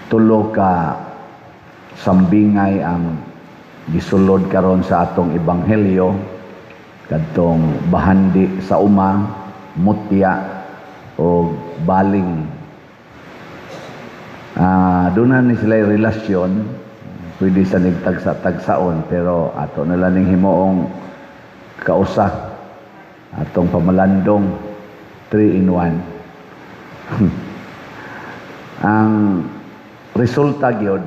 Tulo ka sambingay ang gisulod karon sa atong ebanghelyo, kadtong bahandi sa uma, mutya o baling. Doon na ni sila relasyon, pwede sa nigtagsa-tagsaon, pero ato na lang ning himuong kausa atong pamalandong 3 in 1. Ang resulta gyud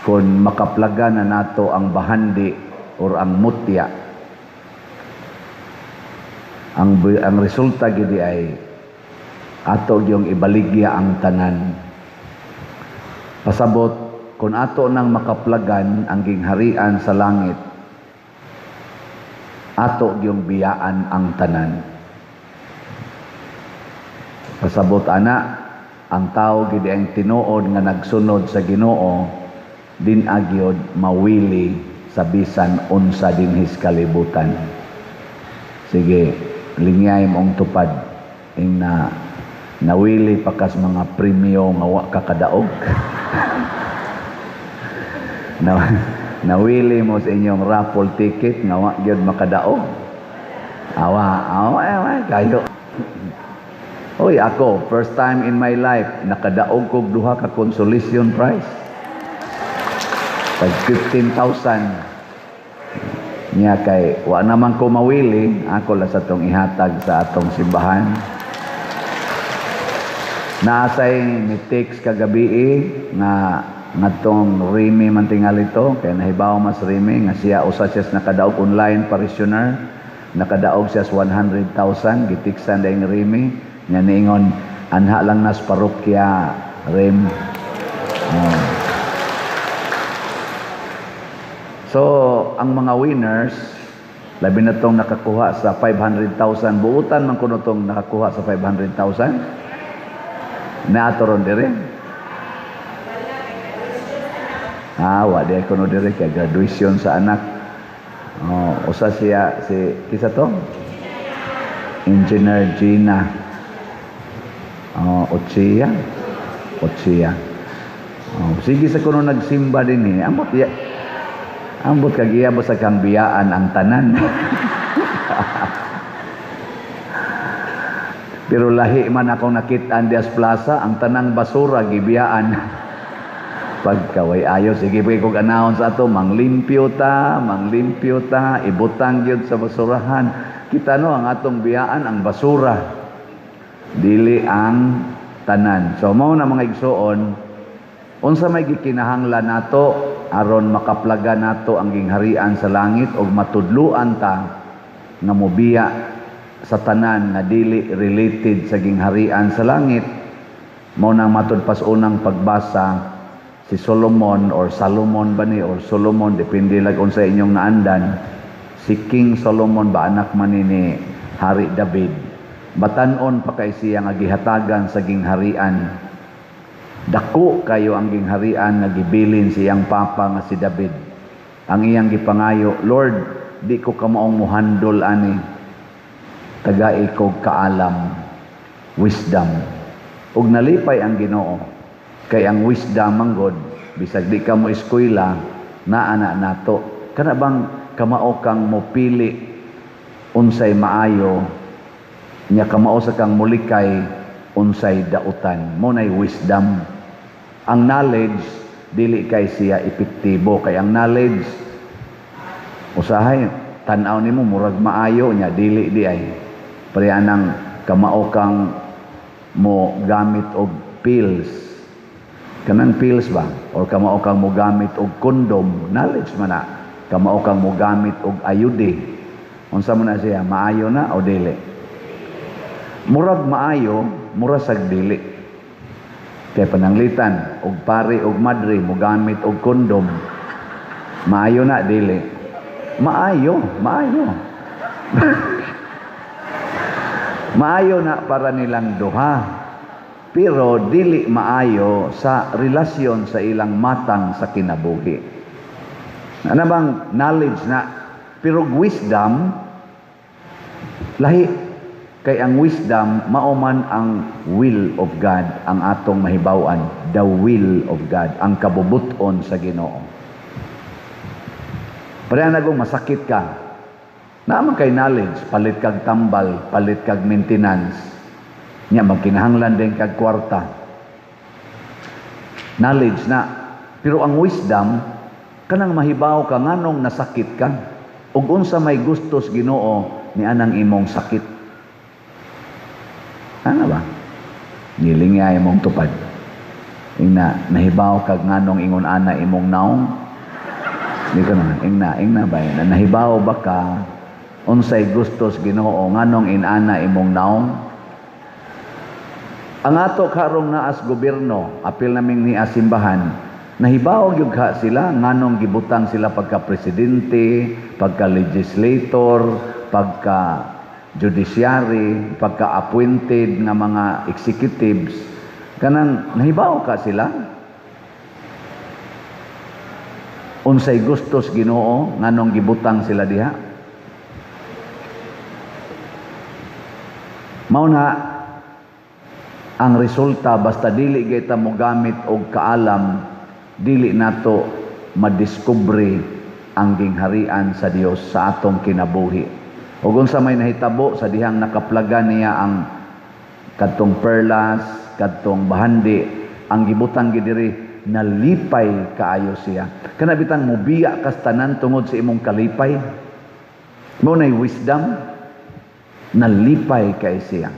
kung makaplaga na nato ang bahandi or ang mutya, ang resulta gyud ay ato gyung ibaligya ang tanan. Pasabot, kung ato nang makaplagan ang gingharian sa langit, ato gyung biyaan ang tanan. Pasabot ana, ang tao gid ang tinuod nga nagsunod sa Ginoo din agyod mawili sa bisan unsa dinhis kalibutan. Sige, lingyay mong tupad ing na nawili pa kas mga premyo nga wa ka kadaog. Nawili mo sa inyong raffle ticket nga wa gyud makadaog. Awa, awa, awa, kayo. Oy, ako, first time in my life, nakadaog kog duha ka consolation prize. Tag 15,000. Niya kay wa naman ko mawili, ako lang sa tong ihatag sa atong simbahan. Naasay ni text kagabi nga ngadtong Remy man tingali to, kay nahibaw mas Remy nga siya usa siya sa nakadaog online parishioner, nakadaog siya sa 100,000. Gitiksan dayong Remy nga niingon, "Anha lang nas parokya, Rem." Oh. So ang mga winners, labi na tong nakakuha sa 500,000, buutan man kuno tong nakakuha sa 500,000 naato ron dire. Wa di kuno dire kay graduation sa anak. Oh, usa siya si kisa to? Engineer Gina. Oh, Ochia. Ochia. Oh, sige sa kuno nagsimba din eh. Ambot ya. Ambot kag iya ba sa kang biyaan ang tanan. Pero lahi man akong nakit-an dias plaza, ang tanang basura gibiyaan. Pagkaway ayo, sige pa kog anahon sa ato, manglimpyo ta, manglimpyo ta, ibutang gyud sa basurahan. Kita no ang atong biyaan ang basura, dili ang tanan. So mao na mga igsoon, unsa may gikinahanglan nato aron makaplaga nato ang gingharian sa langit og matudluan ta nga mobiya sa tanan nga dili related sa gingharian sa langit? Mao nang matud pas unang pagbasa, si Solomon or Salomon ba ni or Solomon, depende lag unsa inyong naandan. Si King Solomon ba, anak man ni Hari David, batan-on pa kay siya nga gihatagan sa gingharian. Dako kayo ang gingharian nga gibilin siyang papa nga si David. Ang iyang gipangayo, "Lord, di ko kamaong muhandol ani, tagai kog kaalam," wisdom. Ug nalipay ang Ginoo kay ang wisdom manggod bisag di ka mo eskwela, naa na nato. Kana bang kamao kang mopili unsay maayo nya kamao sa kang mulikay unsay dautan, mo nay wisdom. Ang knowledge dili kay siya epektibo, kay ang knowledge usahay tan-aw nimo murag maayo nya dili di ay. Pareha nang kamao kang mo gamit og pills, kanang pills ba, or kamao kang mo gamit og condom, knowledge man na. Kamao kang mo gamit og ayude, unsa man na siya, maayo na o dili? Murag maayo, mura sag dili. Kay pananglitan og pare og madre mo gamit og condom, maayo na dili? Maayo, maayo. Maayo na para nilang duha, pero dili maayo sa relasyon sa ilang matang sa kinabuhi. Ano bang knowledge na? Pero wisdom, lahi. Kay ang wisdom mao man ang will of God ang atong mahibaw-an, the will of God, ang kabubut-on sa Ginoo. Pareha na kung masakit ka, naa man kay knowledge, palit kag tambal, palit kag maintenance. Nya magkinahanglan din kag kwarta. Knowledge na. Pero ang wisdom, kanang mahibaw ka nganong nasakit ka ug unsa may gustos Ginoo ni anang imong sakit. Ano ba? Nilingya imong tupad. Ingna, nahibaw kag nganong ingon ana imong naong. Di ka na, ingna, ingna ba? Na, nahibaw ba ka unsay gustos Ginoo nganong inana imong naong? Ang ato karong naas gobyerno, apil naming ni simbahan, nahibaw gyud ka sila nganong gibutang sila pagka presidente, pagka legislator, pagka judiciary, pagka appointed nga mga executives, kanang nahibaw ka sila unsay gustos Ginoo nganong gibutang sila diha. Mao na ang resulta, basta dili gyud ta mogamit og kaalam, dili nato madiskubre ang gingharian sa Dios sa atong kinabuhi. Ug unsa may nahitabo sa dihang nakaplaga niya ang kadtong perlas, kadtong bahandi, ang gibutang gid diri, nalipay kaayo siya. Kana bitang mobiya kas tanan tungod sa imong kalipay. Mao nay wisdom, nalipay kay siya.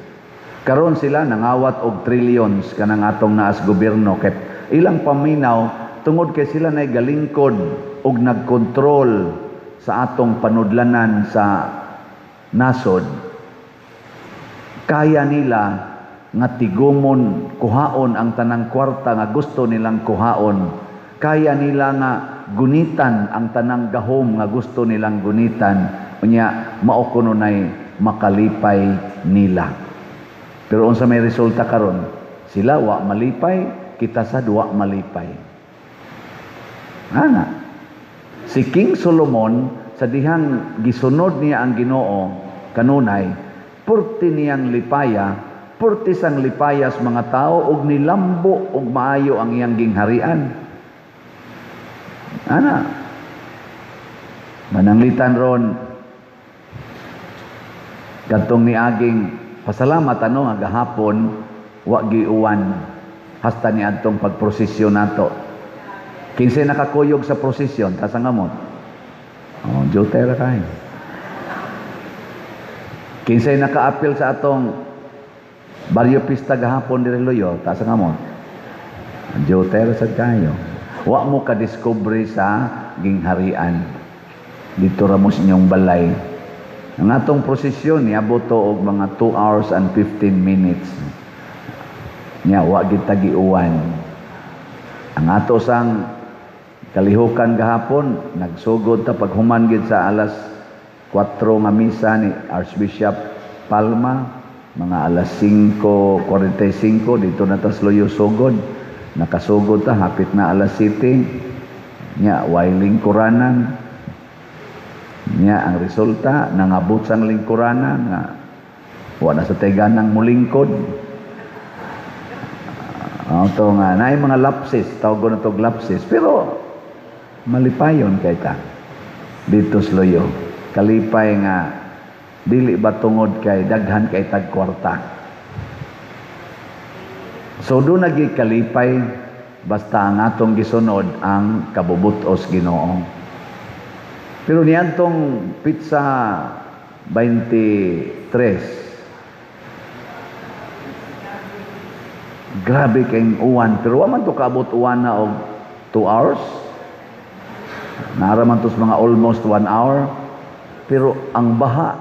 Karon sila nangawat og trillions kanang atong naas gobyerno kay ilang paminaw tungod kay sila nay galingkod og nagkontrol sa atong panudlanan sa nasod. Kaya nila nga tigumon kuhaon ang tanang kwarta nga gusto nilang kuhaon. Kaya nila nga gunitan ang tanang gahom nga gusto nilang gunitan. Unya mao kuno nay makalipay nila. Pero unsa may resulta karon? Sila wa malipay, kita sad wa malipay. Ana. Si King Solomon sa dihang gisunod niya ang Ginoo kanunay, purti niyang lipaya, purti sang lipayas mga tao og nilambo og maayo ang iyang gingharian. Ana. Mananglitan ron kadtong niaging pasalamat ano nga gahapon wa giuwan hasta ni adtong pagprosesyon nato. Kinsay nakakuyog sa prosesyon, taas ang amot. Oh, jutera kayo. Kinsay nakaapil sa atong baryo pista gahapon diri Luyo, taas ang amot. Jutera sad kayo. Wa mo ka-discover sa gingharian. Dito ra mo sa inyong balay. Ang atong prosesyon niabot to og mga 2 hours and 15 minutes. Nya wa gid ta giuwan. Ang ato sang kalihukan gahapon nagsugod ta paghuman gid sa alas 4 nga misa ni Archbishop Palma, mga alas 5:45 dito na tas Luyo sugod. Nakasugod ta hapit na alas 7. Nya way lingkuranan. Nya ang resulta nangabot sang lingkuranan nga wa na sa teganang mulingkod. Ato nga naay mga lapses, tawag na tog lapses, pero malipayon kay ta dito sa Luyo. Kalipay nga dili ba tungod kay daghan kay tag kwarta. So do nagi kalipay basta ang atong gisunod ang kabubutos Ginoo. Pero niadtong pizza 23, grabe kayong uwan, pero wa man to kaabot uwan na og 2 hours. Naara man to sa mga almost 1 hour. Pero ang baha,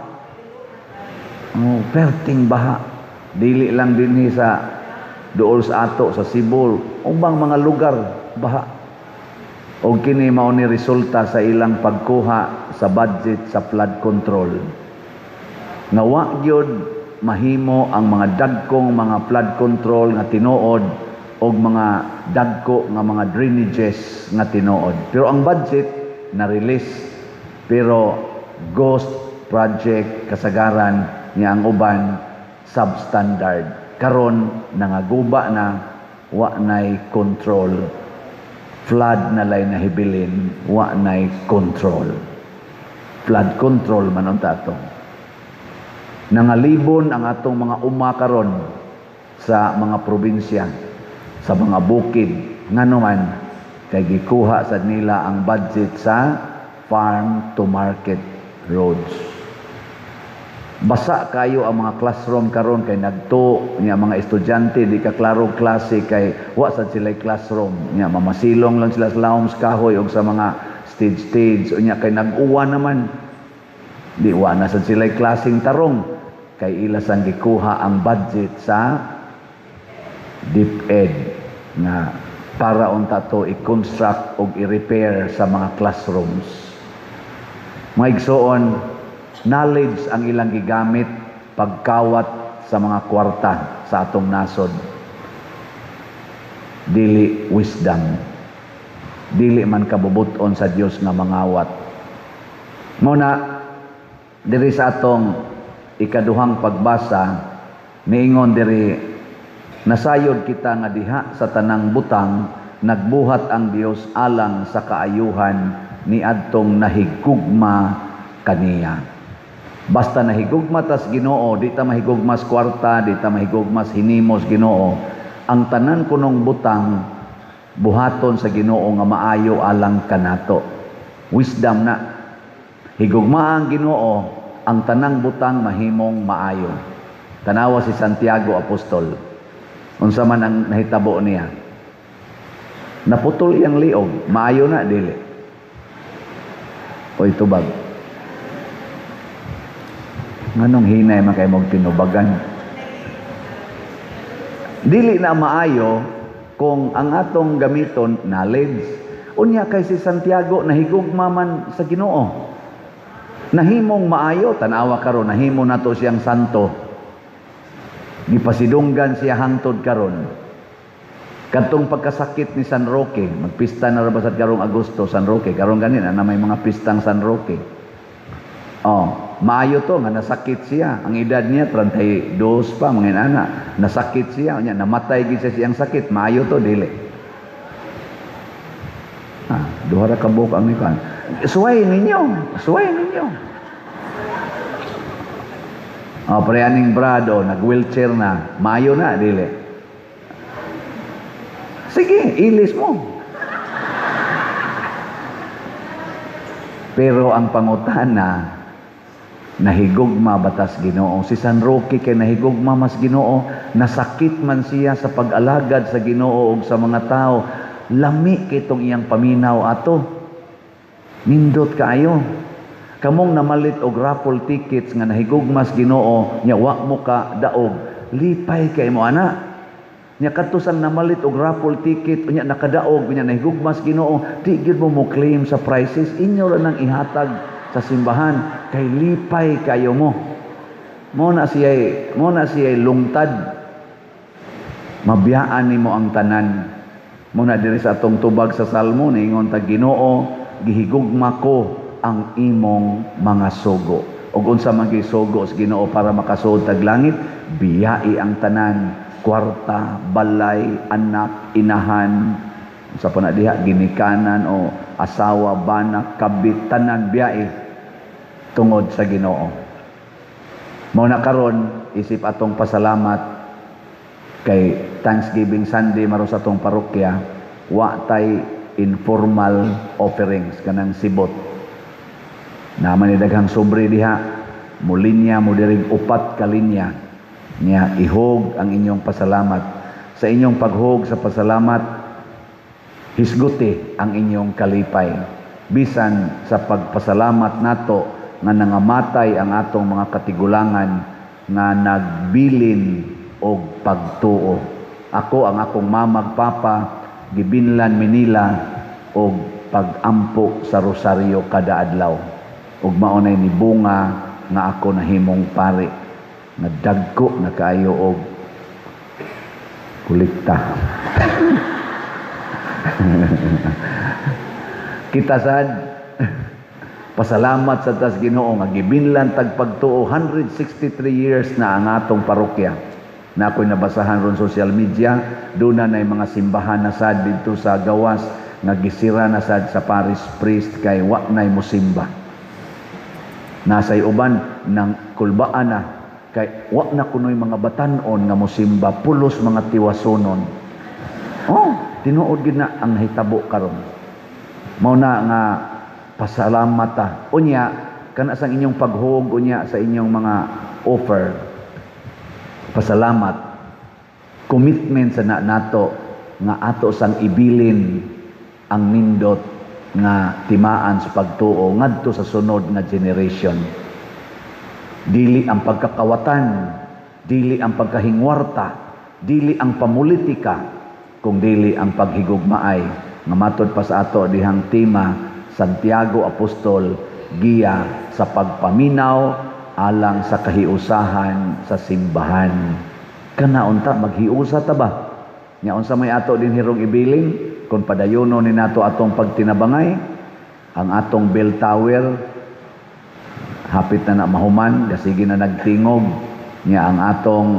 oh, perting baha. Dili lang dinhi sa duol sa ato sa Cebu, ubang mga lugar baha. Og kini mao ni resulta sa ilang pagkuha sa budget sa flood control. Nga wa gyud mahimo ang mga dagkong mga flood control nga tinuod og mga dagko nga mga drainages nga tinuod. Pero ang budget na-release, pero ghost project kasagaran niya ang uban substandard. Karon nangaguba na, wa nay control. Flood na lay nahibilin, wa nay control. Flood control man unta ato. Nangalibon ang atong mga uma karon sa mga probinsya, sa mga bukid, ngano man kay gikuha sad nila ang budget sa farm to market roads. Basa kayo ang mga classroom karon kay nagto niya mga estudyante, di ka klaro klase kay wa sad sila classroom niya, mamasilong lang sila sa lawom sa kahoy og sa mga stage stage. Unya kay nag-uwan naman, di wa na sad sila klaseng tarong kay ila sang gikuha ang budget sa DepEd nga para unta to i-construct og i-repair sa mga classrooms. Mga igsoon, knowledge ang ilang gigamit pagkawat sa mga kwarta sa atong nasod. Dili wisdom. Dili man kabubuton sa Dios nga mangawat. Muna, diri sa atong ikaduhang pagbasa, niingon diri, nasayod kita nga diha sa tanang butang nagbuhat ang Dios alang sa kaayuhan ni adtong nahigugma kaniya. Basta nahigugma tas Ginoo, di ta mahigugmas kwarta, di ta mahigugmas hinimos Ginoo. Ang tanan kunong butang buhaton sa Ginoo nga maayo alang kanato. Wisdom na. Higugma ang Ginoo, ang tanang butang mahimong maayo. Tanawa si Santiago Apostol. Unsa man ang nahitabo niya? Naputol iyang liog, maayo na dili? Oy, tubag. Nganong hinay man kay mog tinubagan? Dili na maayo kung ang atong gamiton knowledge. Unya kay si Santiago nahigugma man sa Ginoo. Nahimong maayo, tan-awa karon, nahimo nato siyang santo. Gipasidunggan siya hangtod karon. Kadtong pagkasakit ni San Roque, magpista na ra ba sad karong Agosto San Roque, karon gani na may mga pistang San Roque. Oh, maayo to nga nasakit siya. Ang edad niya 32 pa mga inana. Nasakit siya, unya namatay gid siya siyang sakit. Maayo to dili? Ah, duha ra ka buok ang nikan. Suway ninyo, suway ninyo. Oh, pre aning brado, nag-wheelchair na. Maayo na dili? Sige, ilis mo. Pero ang pangutana, nahigugma batas Ginoo? Si San Roque kay nahigugma mas Ginoo, nasakit man siya sa pag-alagad sa Ginoo ug sa mga tao. Lami kitong iyang paminaw ato. Nindot kaayo. Kamong namalit og raffle tickets nga nahigugmas Ginoo, nya wa mo ka daog, lipay kay mo ana. Nya kadto sang namalit og raffle ticket, nya nakadaog, nya nahigugmas Ginoo, di gyud mo mo claim sa prizes, inyo ra nang ihatag sa simbahan kay lipay kayo mo. Mo na siya lungtad. Mabiyaan nimo ang tanan. Mo na diri sa atong tubag sa Salmo niingon ta, Ginoo, gihigugma ko ang imong mga sugo. Og unsa man gisugo sa Ginoo para makasuod tag langit? Biyai ang tanan, kwarta, balay, anak, inahan, sa pa na diha, ginikanan o asawa, bana, kabit, tanan biyai tungod sa Ginoo. Mao na karon isip atong pasalamat kay Thanksgiving Sunday maros atong parokya, wa tay informal offerings kanang sibot. Naman ni daghang sobre diha, mo linya mo diring upat ka linya niya, ihog ang inyong pasalamat. Sa inyong paghog sa pasalamat, hisguti ang inyong kalipay. Bisan sa pagpasalamat nato nga nangamatay ang atong mga katigulangan nga nagbilin og pagtuo. Ako, ang akong mamag papa, gibinlan minila og pagampo sa rosaryo kada adlaw. Ug mao nay nibunga nga ako nahimong pari, nga dagko na kaayo og kolekta. Kita sad. Pasalamat sa tas Ginoo nga gibinlan tag pagtuo, 163 years na ang atong parokya. Na ako'y nabasahan ron social media, doon na mga simbahan na sad dito sa gawas nga gisira na sad sa parish priest kay wa na'y musimba. Nasay uban ng kulbaan na kay wa na kunoy mga batanon nga musimba, pulos mga tiwasonon. Oh, tinuod gid na ang hitabo karon. Mao na nga pasalamat ta. Unya kana sa inyong paghug, unya sa inyong mga offer. Pasalamat. Commitment sa na nato nga ato sang ibilin ang nindot nga timaan sa pagtuo ngadto sa sunod nga generation. Dili ang pagkakawatan, dili ang pagkahingwarta, dili ang pamulitika, kung dili ang paghigugmaay nga matod pa sa ato dihang tema, Santiago Apostol, giya sa pagpaminaw alang sa kahiusahan sa simbahan. Kana unta maghiusa ta ba? Nya unsa may ato din hirong ibilin kung padayono ni nato atong pagtinabangay? Ang atong bell tower hapit na na mahuman, sige na nagtingog. Nya ang atong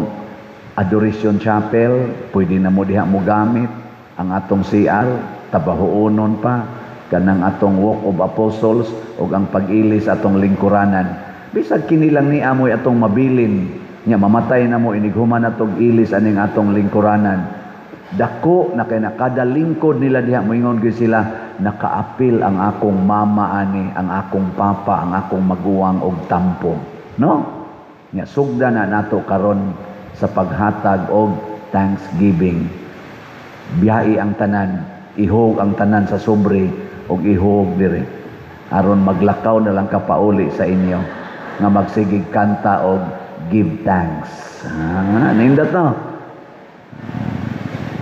Adoration Chapel, pwede na mo diha mo gamit. Ang atong CR tabahuonon pa, kanang atong Walk of Apostles ug ang pag-ilis atong lingkuranan. Bisag kini lang ni amoy atong mabilin, nya mamatay na mo inighuman atong ilis aning atong lingkuranan. Dako na kay na kada lingkod nila diha, moingon gyud sila, "Nakaapil ang akong mama ani, ang akong papa, ang akong maguwang og tampo," no? Nya sugda na nato karon sa paghatag og thanksgiving. Biyai ang tanan, ihog ang tanan sa sobre og ihog dire aron maglakaw na lang ka pauli sa inyo nga magsigig kanta og give thanks. Ah, nindot, no?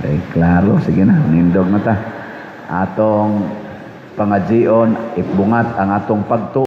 Okay, klaro. Sige na, nindog na ta. Atong pangajion, ibungat ang atong pagtuo.